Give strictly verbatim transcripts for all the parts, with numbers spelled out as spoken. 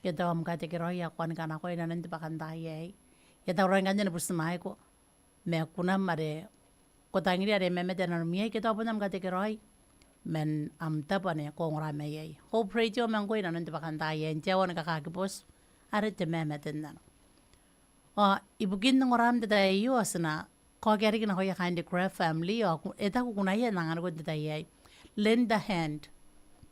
Ke tao am katekeraoi ae ko a nika nakoia inanon te bwakantaai aei. Ke tao raoi ngkanne ni butimwaeko ma kunam are ko tangiria are e mamate nanom iai, ke tao bon am katekeraoi man am tabo ane ko ongora mai iai. Hope Radio ma ngkoe inanon te bwakantaai aei, n te aoa ni kakaki booti are te mamaten nano. Ao ibukin ongoram n te tai aio ao ti na kaokia riki nakoia kaain te Craft family, ao ku-, e taku kunaia n anganiko n te tai aei. Lend a hand,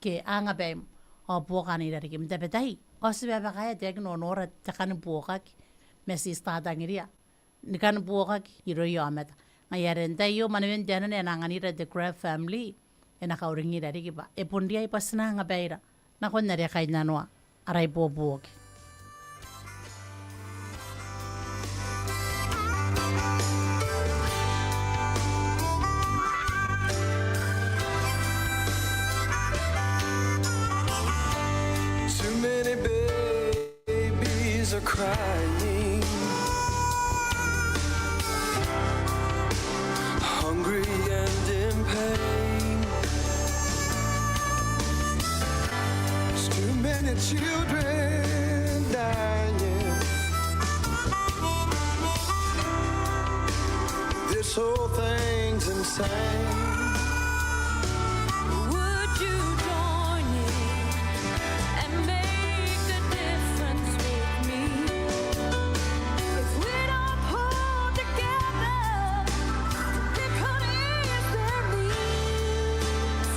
ke anga baim, ao buoka ana ira riki. N tabetai, ao ti babakaea te aki nonora te kani buokaki ma ti ti tangiria ni kani buokaki irouia aomata. Ngaia are n te tai aio, manewen te anene ae na anganira te Craft family, e na kauringira riki bwa e bon riai bwa ti na anga baira nakon are kainnanoa ara ibuobuoki. Too many babies are crying, hungry and in pain. There's too many children dying. This whole thing's insane. Would you join in and make the difference with me? If we don't pull together, we could ease their needs.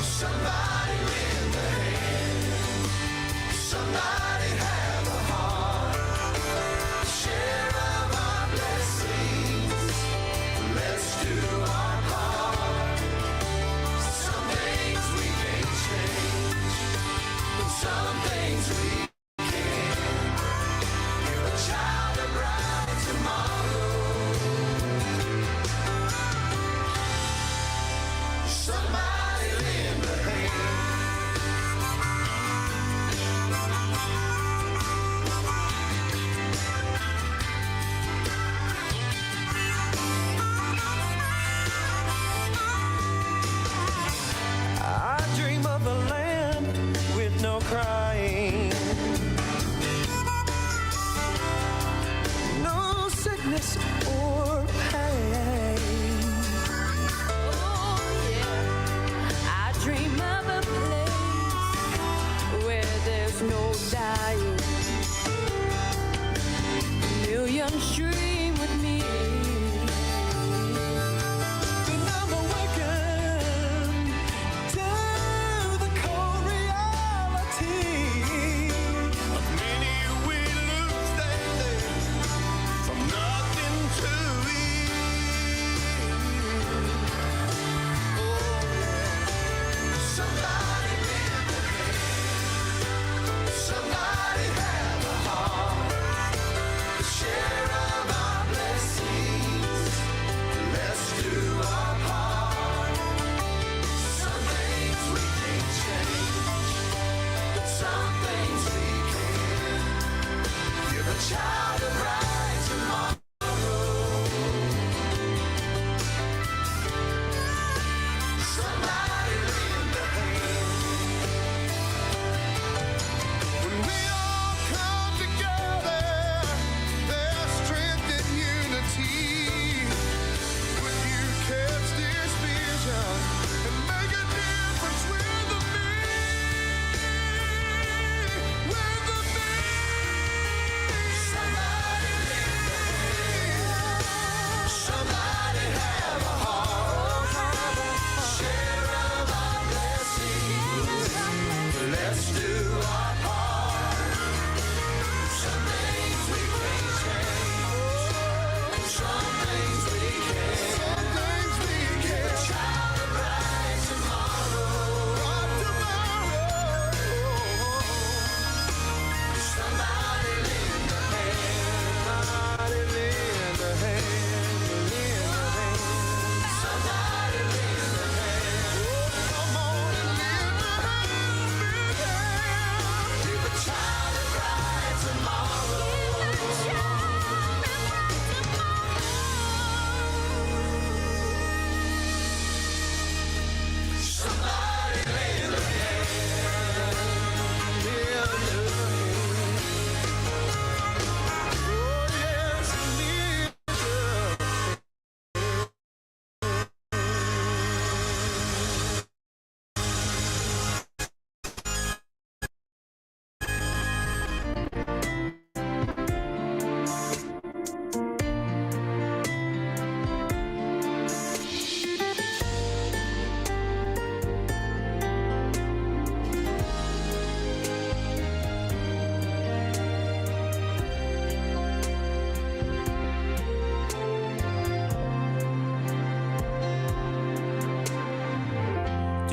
Somebody lend a hand. Somebody have a heart. Share of our blessing.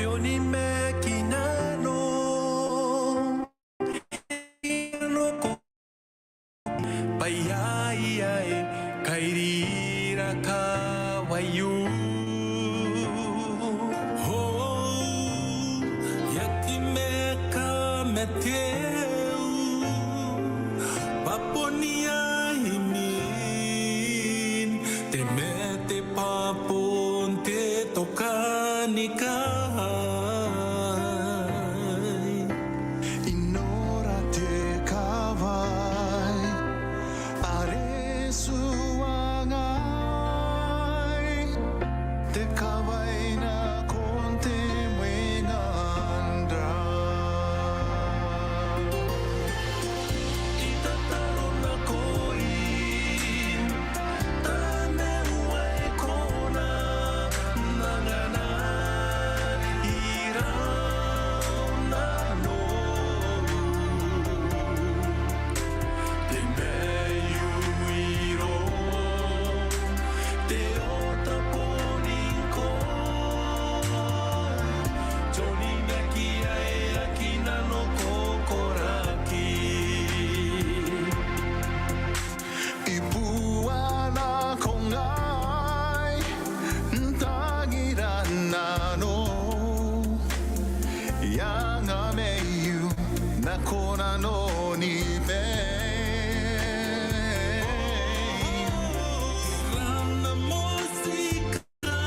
Tioni meki nano, nano ko baiaia e kairira kawaiu. Ho, iaki meka meteu, babonia imin, te mete babon te tokanikai. I nora te kawai are tuangai, te kawai nakon te mwengara. I tataro nakoim, tamau ae kona n angana irau nanou. Te maiu iro, te ota boni ngkoe. Tioni meki ae aki nano kokoraki. I bua nako ngai n tangira nano, I anga maiu nako nanoni bwai. Rana mosika.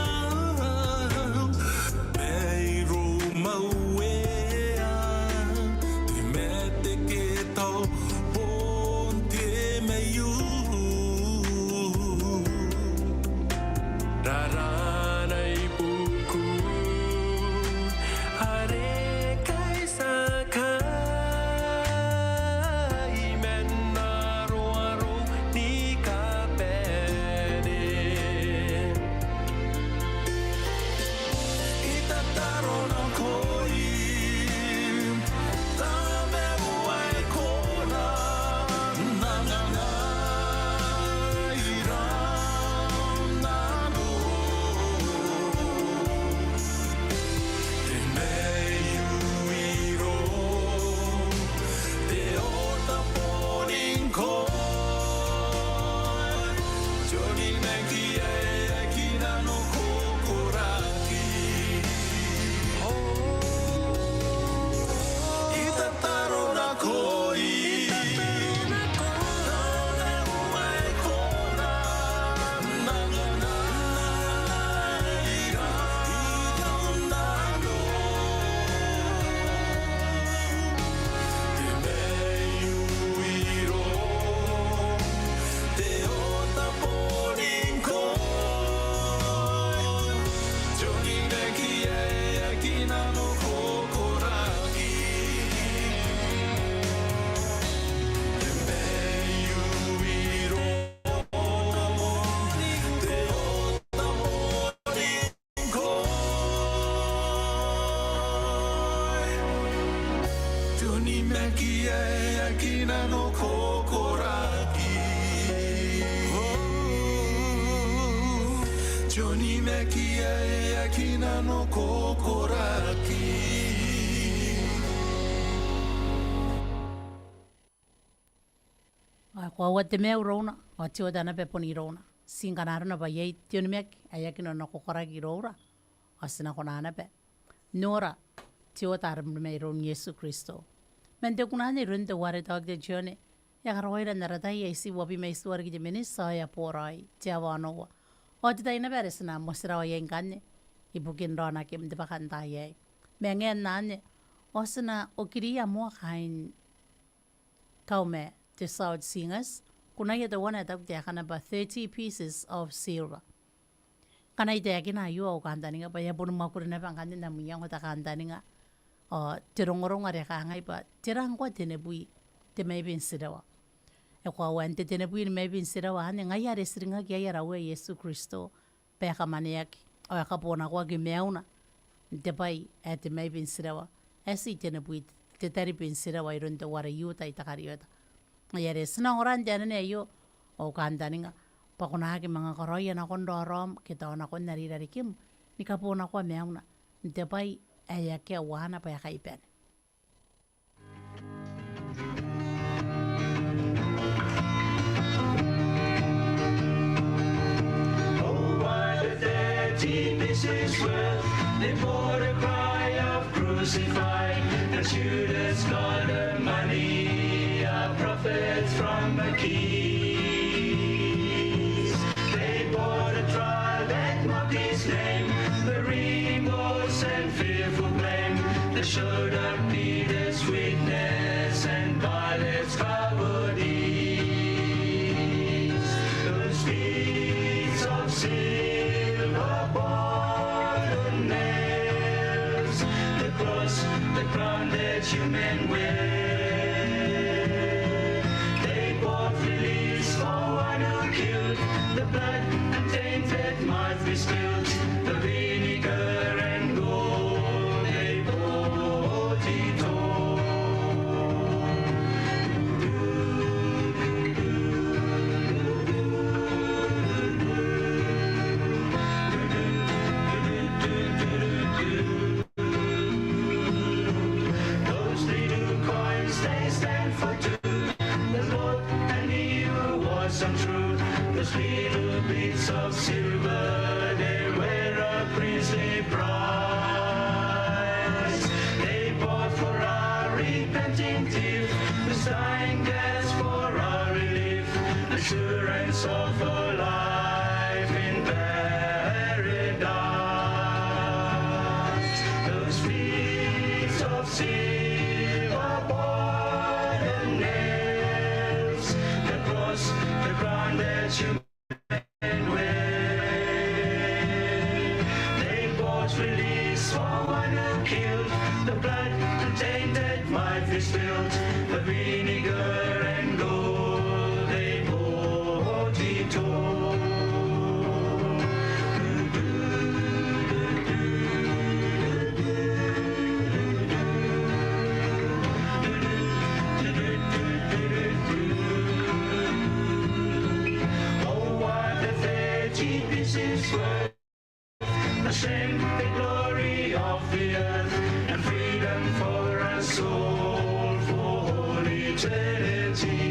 Bairu mauea, te mete ke tau bon te maiu. Rarana i buku, are kai sakai man aroaro ni kabane. I tataro nakoim, tamau ae kona n angana irau nanou. Te maiu iro, te ota boni ngkoe. Tioni meki ae aki nano kokoraki. I tataro nakoim, tamau ae kona n angana irau nanou. Te maiu iro, te ota boni ngkoe. Tioni meki ae aki nano kokoraki. Te maiu iro, te ota boni ngkoe. Tioni meki ae aki nano kokoraki. Tioni meki ae aki nano kokoraki. Ao e koaua te maiu irouna, ao te ota naba bon irouna. Ti ngkana arona bwa iai te onimaki ae aki nano kokoraki iroura, ao ti na kona naba n nora te ota are mairoun Iesu Kristo. Man te kuna anne iroun teuare Doctor John, e a karaoira n ara tai ae itiua uabwi ma itiua riki te miniti, ao e a boraoi te aoa onoua. Ao te tai naba are ti na motirawa iai ngkanne ibukin raonakim n te bwakantaai aei. Ma ngae n anne, ao ti na okiriia moa kaain Kauma, te South Singers, kunaia teuana ae taku taekana bwa thirty pieces of silver. Ngkana I taekina aio, au kantaninga bwa e a boni mwakuri naba ngkanne n am iango te kantaninga. Ao te rongorongo are kangai bwa tera ngkoa tenibwi te maibe n tirawa. E koaua n te tenibwi ni maibe n tirawa anne, ngaia are tiringaki iai ara Uea Iesu Kristo, bwa e kamaneaki ao e kabonakoaki maiuna n te bwai ae te maibe n tirawa, ae ti tenibwi te taribi n tirawa iroun teuare Iuta Itakariota. Ngaia are ti na ongora n te anene aio, au kantaninga bwa ko na aki manga karaoia nakon raoraom ke tao nakon are i rarikim ni kabonakoa maiuna n te bwai ae akea uaana bwa e a kai bane. Oh, what a thirty pieces worth. They poured a cry of crucify, and Judas got the money, a prophet from the keys. They bought a trial that mocked his name, the rainbows and fearful claim, that showed up Peter's weakness and Pilate's cowardice. Those feet of silver bore the nails, the cross, the crown that human wear. They bought release for one who killed, the blood untainted might be spilled, the vinegar and gold, they bought it all. Those little coins, they stand for two. The Lord and he who was untrue. Those little bits of silver, they were a princely price. They bought for our repenting thief, the dying gas for our relief, assurance of a life in paradise. Those feet of silver bore the nails, the cross, the crown that human wear. They bought release for one who killed, the blood untainted might be spilled, the vinegar and gold, they bought it all. Oh, what the thirty pieces were. The shame, the glory of the earth, and freedom for us all for all eternity.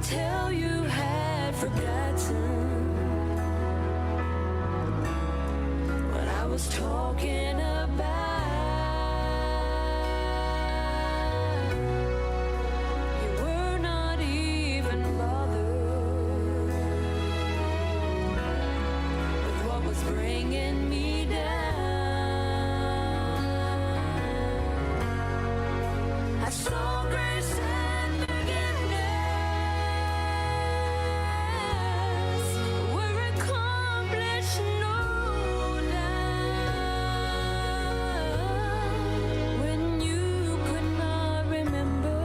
Tell you had forgotten what I was talking about. You were not even bothered with what was bringing me down. I saw grace and forgiveness were accomplished, no doubt, when you could not remember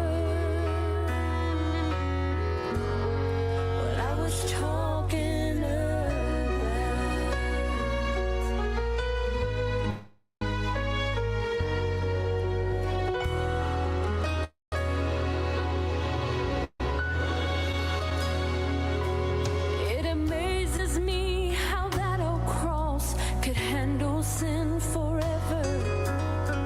what I was talking about. It amazes me how that old cross could handle sin forever.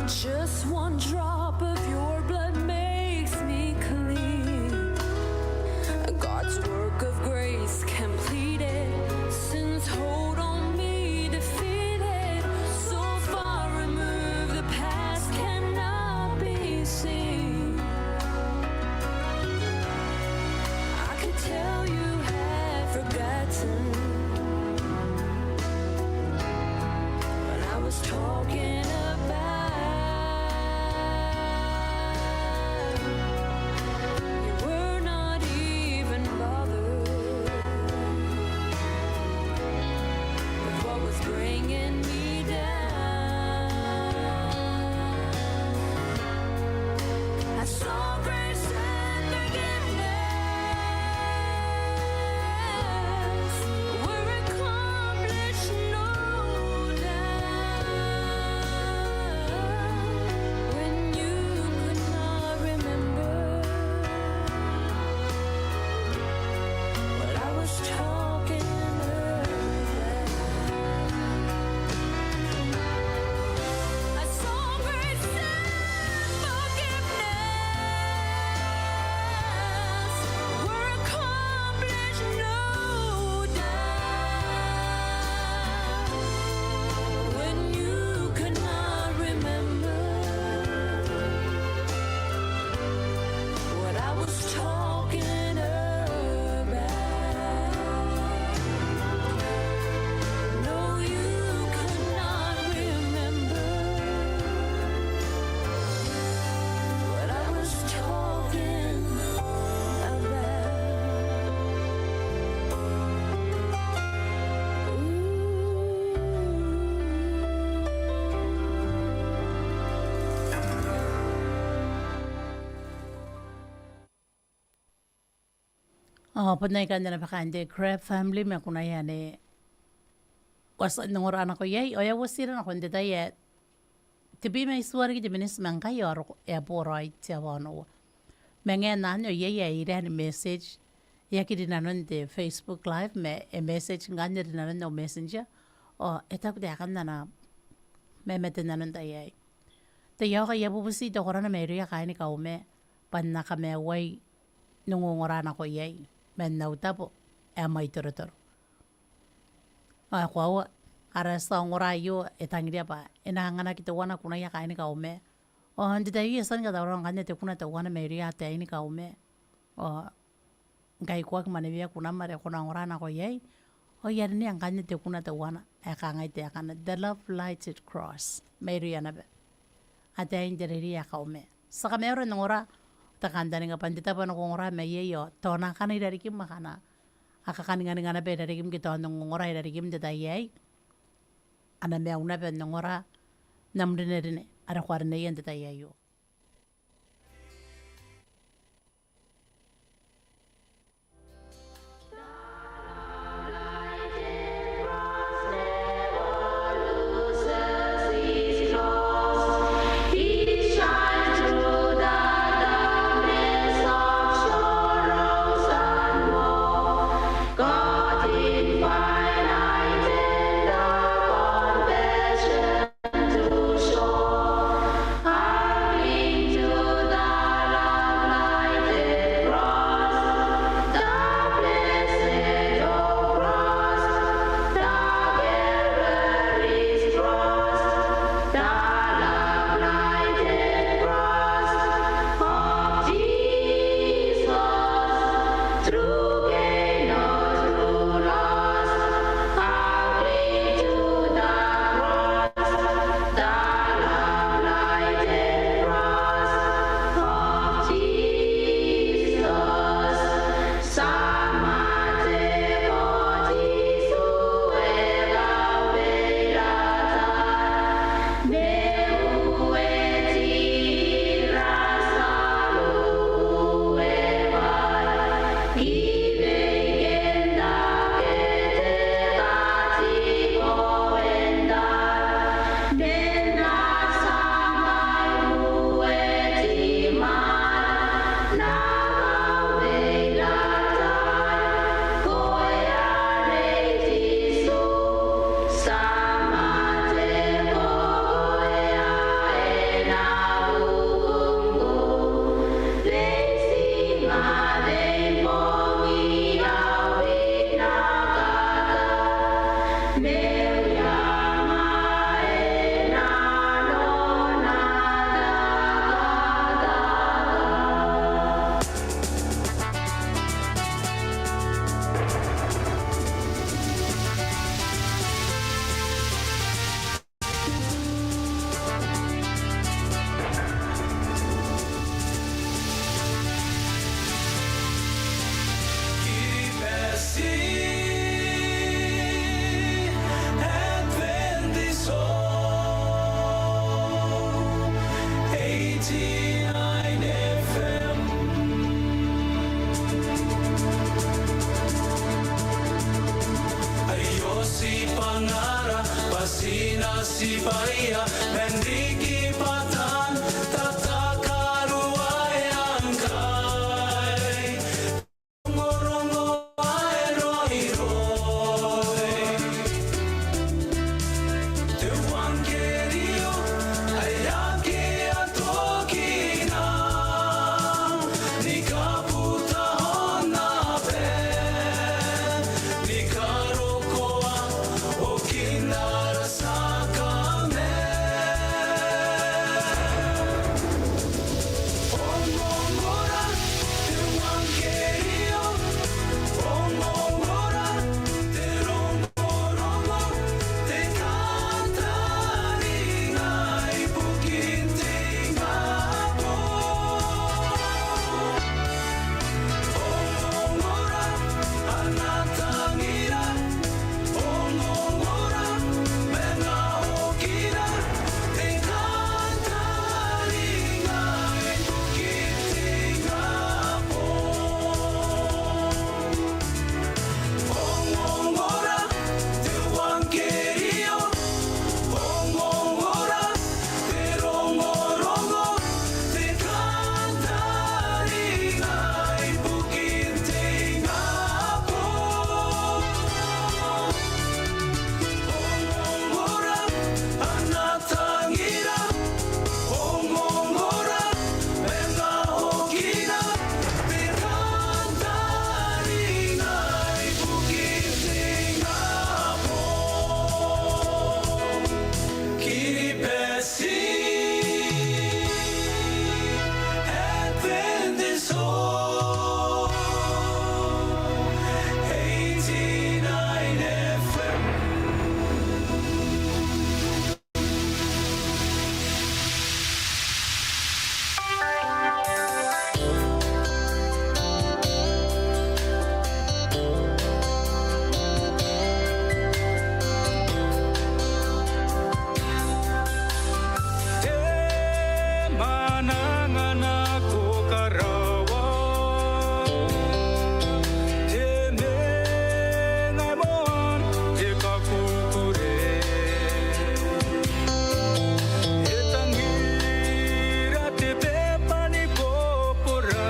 Just one drop of your blood makes me clean. God's work of grace completed, sin's hold on me defeated. So far removed, the past cannot be seen. I could tell you had forgotten what I was talking about. You were not even bothered with what was bringing me down. I saw grace and forgiveness were accomplished, no doubt, when you could not remember what I was talking about. I saw grace and forgiveness were accomplished, no doubt, when you could not remember what I was talking about. No, you could not remember what I was talking about. Ooh. Ao bon aikanne naba kaain te Grab family ma kunaia ane ko a tia n ongora nako iai, ao e a uotira nakon te tai ae tebwi ma itiua riki te miniti ma ngkai ao e a boraoi te aoa onoua. Ma ngaia anne ao iai ae e ira ni message, e aki rinanon te Facebook Live ma e message ngkanne rinanon au messenger, ao e taku taekan ana mamate nanon te tai aei. Te aoka I a bubuti te korana mairouia kaaini Kauma bwa N na kamaiuai n ongongora nako iai man au tabo ae Mwaitorotoro. Ao e koaua, ara tia ongora aio e tangiria bwa e na anganaki teuana kunaia kaaini Kauma. Ao n te tai aei e a tia ni katauraoa ngkanne te kuna teuana mairouia ataei ni Kauma. Ao ngkai ko aki mwaneweia kunam are ko na ongora nako iai, ao I a rinea ngkanne te kuna teuana ae kangai taekana, The Love Lighted Cross, mairouia naba ataein te reirei ae Kauma. Ti a kamaiura n ongora, ti a kantaninga bwa n te tabo are ko ongora mai iai ao tao a na akana i rarikim akana a kakaninganinga naba i rarikim ke tao n ongongora i rarikim n te tai aei, a na maiu naba n ongora n am rinerine are ko a rineia n te tai aio. Tibaia, man riki bwa taan tatakaruaea ngkai. Rongorongo ae raoiroi. Te euangkerio ae akea tokina. Ni kabuta hon aba. Ni karokoa okin ara sakaramete. Ongongora te euangkerio, ongongora te rongorongo, te kantaninga ibukin te ingabong. Ongongora ana tangira, ongongora manga okira, te kantaninga ibukin te ingabong. Ongongora te euangkerio, ongongora te rongorongo, te kantaninga ibukin te ingabong. Ongongora ana tangira, ongongora manga okira, te kantaninga ibukin te ingabong. Kiribati Adventist Home, eighty-nine F M. Te manangana ko karaoa, te menga moan te kakukure, e tangira te beba ni bobora.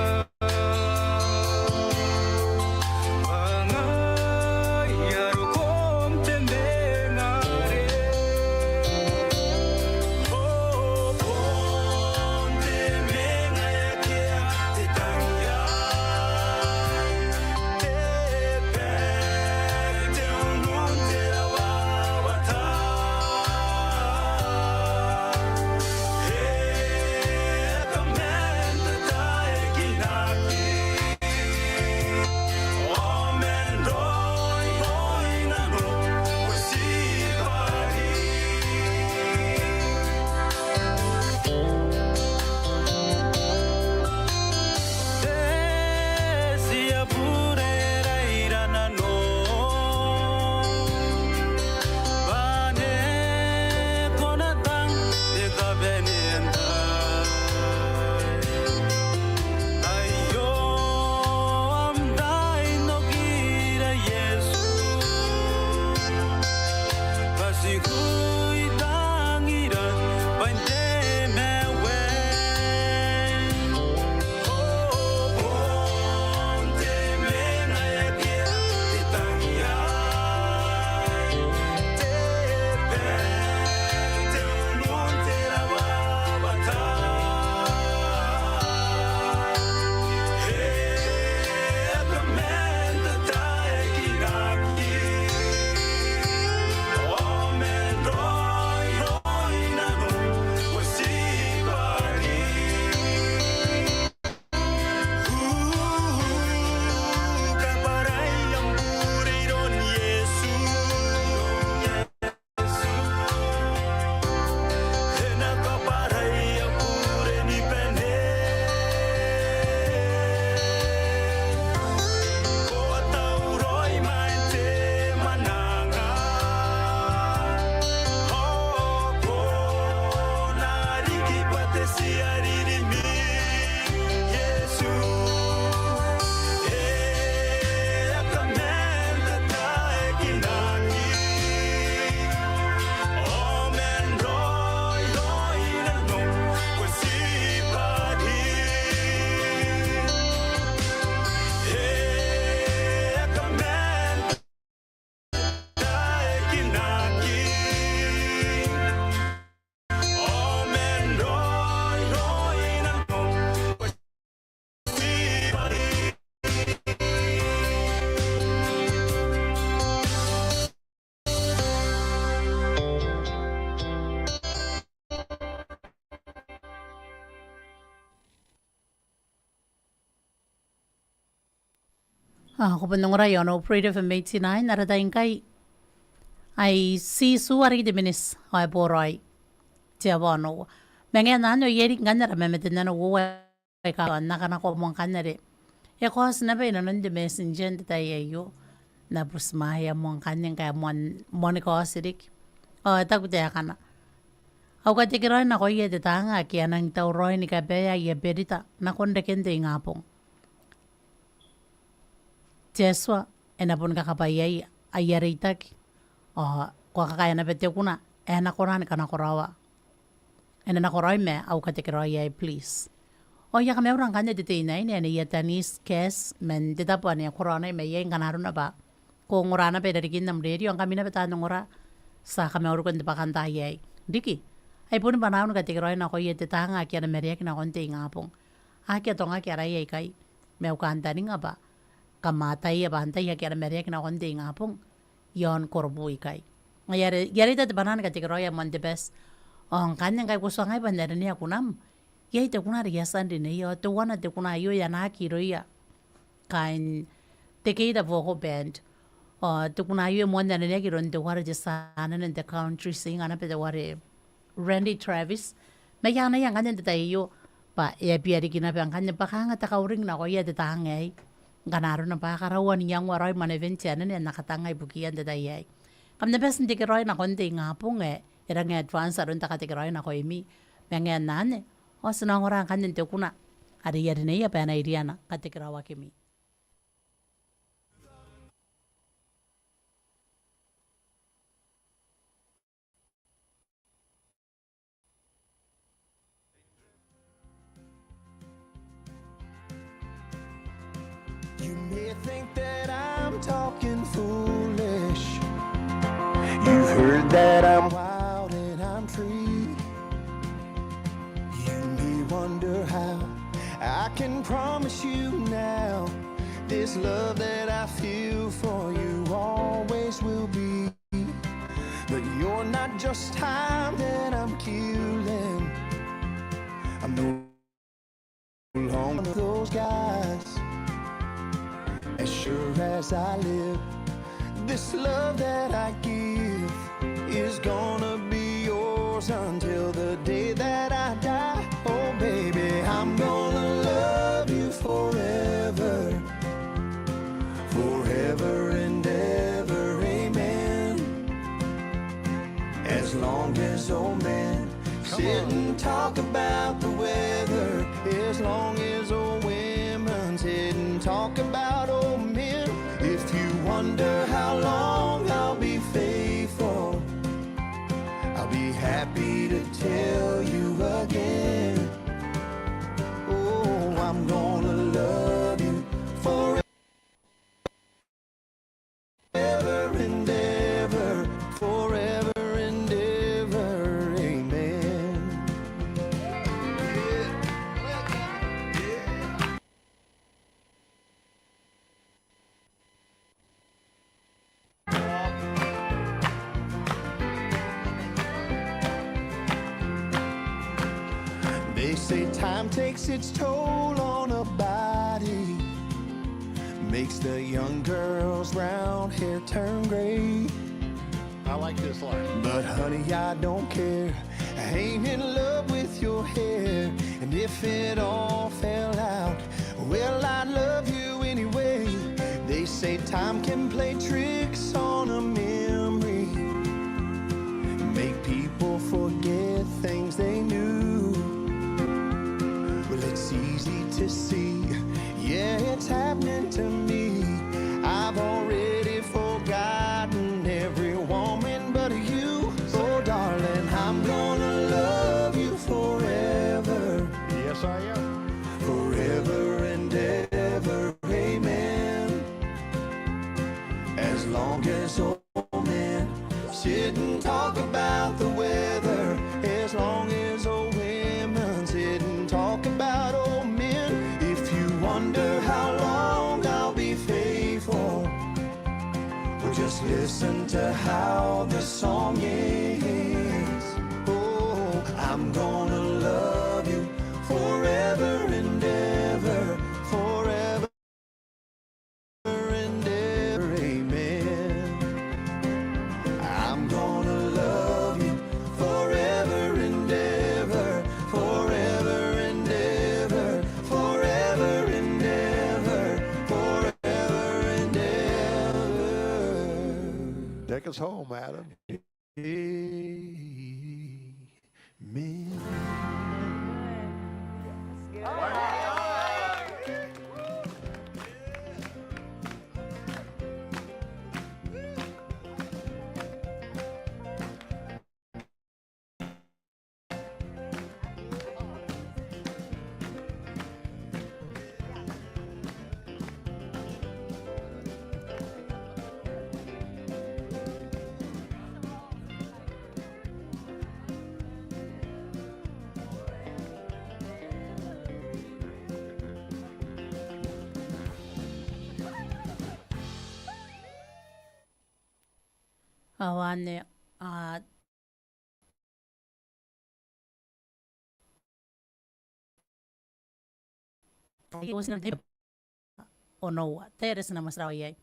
Bwa ngaia rokom te menga are. O bon te menga ake a te tangiai. Te bek te unun te rawawata. E kaman tataekinaki. Aio am tai n okira Iesu, bwa tiku I tangira bwa n te mawe. O bon te menga ake a te tangiai. A, ko bon ongora iaon Freedom F M eighty-nine, ara tai ngkai. Ai Jisu are i te miniti, ao e boraoi. Te aoa onoua. Ma ngaia anne ao iai riki ngkanne ara mamaten nano uoua aika a na kanakoa moa ngkanne are e kaoti naba inanon te messenger n te tai aio. N na butimwaea moa ngkanne ngkai e moan, moan kaoti riki. Ao e taku taekana: Au katekeraoi nakoia te taanga ake a nang tauraoi ni kabaea aia berita nakon reken te ingabong. Te Atua e na bon kakabwaiai aia reitaki. Ao ko a kakaea naba te kuna ae e na kona ni kanakoraoa. E na nakoraoi ma au katekeraoi aei, please. Ao I a kamaura ngkanne te teinnaine ae Nei Tanise Cass man te tabo ane e koraoi mai iai, ngkana arona bwa ko ongora naba i rarikin am rerio, ao ngkami naba taan ongora ti a kamauriko n te bwakantaai aei. Riki, ai boni bwanaau ni katekeraoi nakoia te taanga ake a na mareaki nakon te ingabong. A aki atongaki araia ikai, ma au kantaninga bwa kam ataia bwa antai ake a na mareaki nakon te ingabong iaon Korobu ikai. Ngaia are I a reita te bwanaa ni katekeraoia moan te bati. Ao ngkanne ngkai ko tuangai bwa N na aranea kunam, iai te kuna are I a tia n rineia, ao teuana te kuna aio e anaaki irouia kaain te Gaither Vocal Band. Ao te kuna aio e moan aneneaki iroun teuare te tia anene n te country singer naba teuare Randy Travis. Ma I a anaia ngkanne n te tai aio bwa e a bia riki naba ngkanne bwa kaanga te kauring nakoia te taanga aei. Ngkana arona bwa a karaua n iangoa raoi mwanewen te anene ae N na katanga ibukiia n te tai aei. Kam na bati n tekeraoi nakon te ingabong ae e rangi n advance aron te katekeraoi nakoimi. Ma ngaia anne, ao ti na ongora ngkanne n te kuna are I a rineia bwa e na iriana katekeraoakimi. You may think that I'm talking foolish. You've heard that I'm wild and I'm free. You may wonder how I can promise you now this love that I feel for you always will be. But you're not just time that I'm killing. I'm no longer one of those guys. As sure as I live, this love that I give is gonna be yours until the day that I die. Oh, baby, I'm gonna love you forever, forever and ever, amen. As long as old men sit and talk about the weather, as long as old women sit and talk about old men. If you wonder how long I'll be faithful, I'll be happy to tell you again. Oh, I'm gonna love you forever and ever, forever and ever, amen. They say time takes its toll on a body, makes the young girl's brown hair turn gray. I like this line. But honey, I don't care. I ain't in love with your hair. And if it all fell out, well, I love you anyway. They say time can play tricks on a memory, make people forget things they knew. Well, it's easy to see, yeah, it's happening to me. I've already forgotten every woman but you. Oh, darling, I'm gonna love you forever. Yes, I am. Forever and ever, amen. As long as old men sit and talk about the weather, as long as old women sit and talk about old men. If you wonder how long I'll be faithful, well, just listen to how the song ends. Oh, I'm gonna love you forever and ever, forever home, Adam. Amen. Ao anne, a, onoua, tera ti na motirawa iai?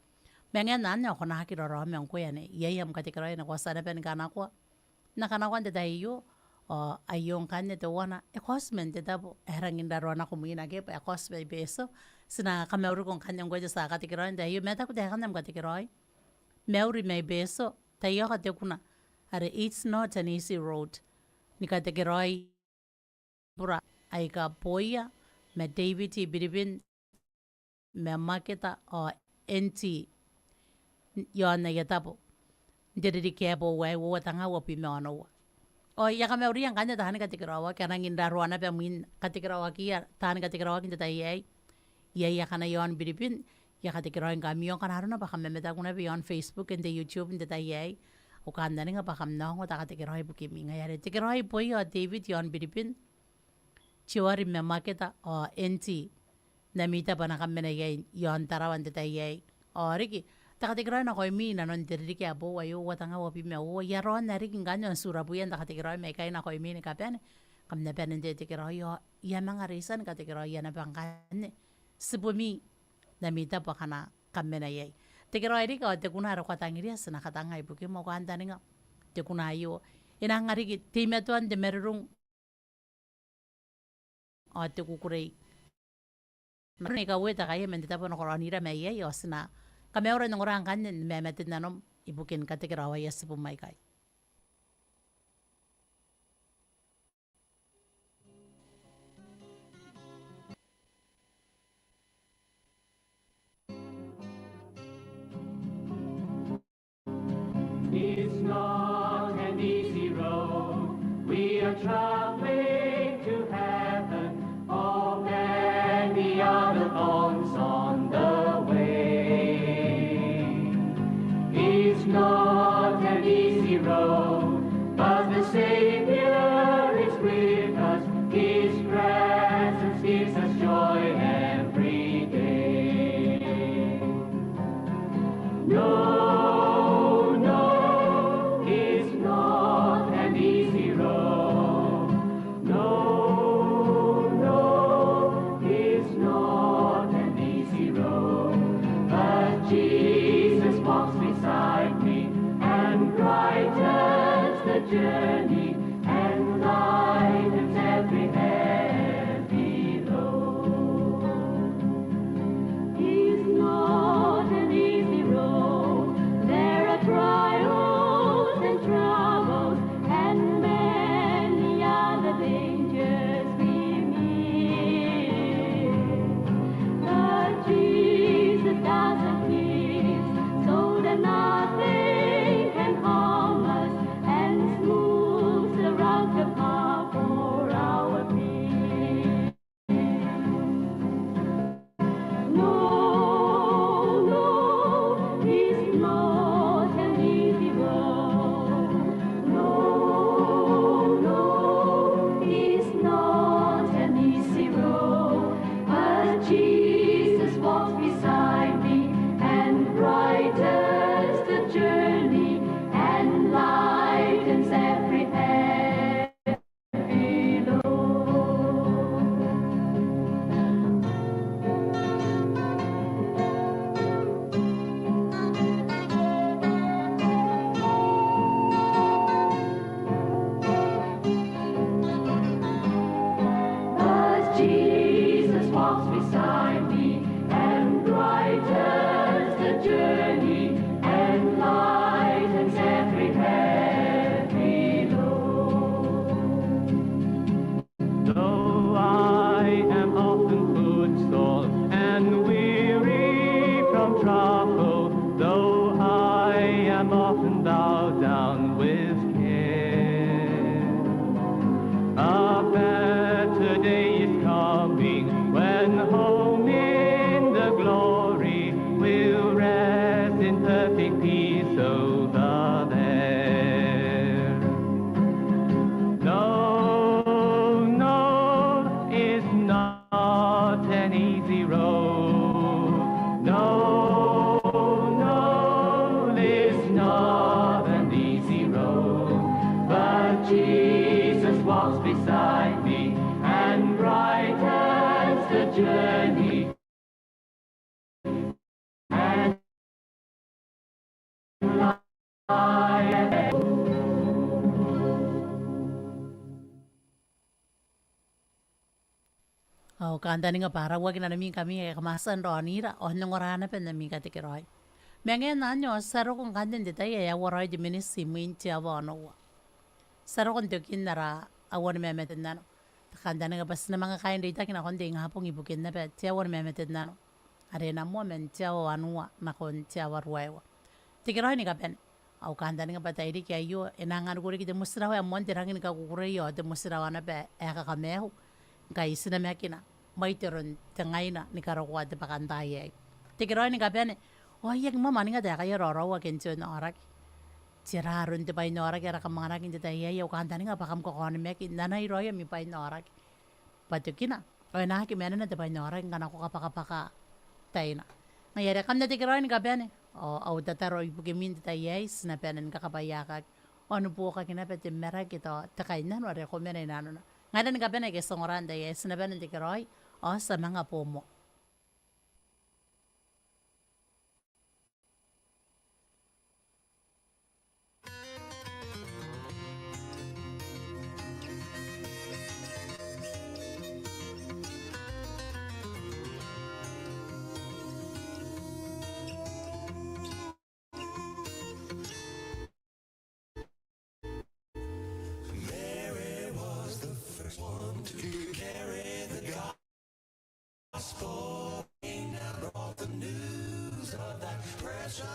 Ma ngaia anne ao ko na aki raraoma ngkoe anne, iai am katekeraoi anne ko a tia naba ni kanakoa. N na kanakoa n te tai aio, ao aio ngkanne teuana, e kaoti man te tabo ae rangi n raroa nako mwiina ke bwa e kaoti mai Betio. Ti na kamauriko ngkanne ngkoe te tia katekeraoi n te tai aio, ma taku taekan am katekeraoi. Mauri mai Betio, taiaoka te kuna, are it's not an easy road. Ni katekeraoi bura aika Boia ma David i Biribin ma Maketa ao N T i aon aia tabo n te ririki ae boou aei, uoua tenga uabwi ma onoua. Ao I a kamauria ngkanne taani katekeraoaki, a rangi n raroa naba mwin katekeraoakiia taani katekeraoaki n te tai aei. Iai akana i aon Biribin, I a katekeraoi ngkami ao ngkana arona bwa kam mamataku naba i aon Facebook, n te YouTube n te tai aei, au kantaninga bwa kam na ongo te katekeraoi ibukimi. Ngaia are tekeraoi Boia ao David i aon Biribin, Tiori ma Maketa ao N T n ami tabo ae kam mena iai i aon Tarawa n te tai aei. Ao riki te katekeraoi nakoimi inanon te ririki ae boou aio, uoua tenga uabwi ma uoua. I a raonna riki ngkanne ao n turabuia n te katekeraoi mai ikai nakoimi ni kabane. Kam na bane n tekeraoi ao I a manga reitia ni katekeraoia naba ngkanne tibumi n ami tabo akana kam mena iai. Tekeraoi riki ao te kuna are ko a tangiria ti na katanga ibukim, au kantaninga te kuna aio e na anga riki teimatoan te marurung ao te kukurei. Marurung aika uea te kaea man te tabo ae ko raonira mai iai, ao ti na kamaura n ongora ngkanne ni mamate nanom ibukin katekeraoaia tibum aikai. It's not an easy road we are traveling to heaven, for many are the thorns on the way. It's not an easy Au kantaninga bwa a rauaki nanomi ngkami aika kam a tia n raonira, ao n ongora naba n ami katekeraoi. Ma ngaia anne ao ti a roko ngkanne n te tai ae aua raoi te miniti imwin te aoa onoua. Ti a roko n tokin ara aua ni mamate n nano. Ti kantaninga bwa ti na manga kaai n reitaki nakon te ingabong ibukin naba te aua ni mamate n nano, are e na moa man te aoa wanua nakon te aoa ruaiwa. Tekeraoi ni kabane, au kantaninga bwa tairiki aio e na anganiko riki te motirawa ae moan te rangi ni kakukurei ao te motirawa naba ae kakamaiu, ngkai ti namakina mwaiteron te ngaina ni karokoa te bwakantaai aei. Tekeraoi ni kabane, ao I aki moa mwaninga taekaia raoraou ake n te onaoraki. Tera aron te bwainaoraki ae kam anganaki n te tai aei? Au kantaninga bwa kam kakaonimaki n anai raoi ami bwainaoraki. Bwa tokina ao e na aki manena te bwainaoraki ngkana ko kabwakabwaka taina. Ngaia are kam na tekeraoi ni kabane, ao au tataro ibukimi n te tai aei, ti na bane ni kakabwaiaakaki ao ni buokaki naba te maraki tao te kainnano are ko mena i nanona. Ngaira ni kabane ake ti ongora n te tai aei, ti na bane n tekeraoi ao ti a manga boo moa.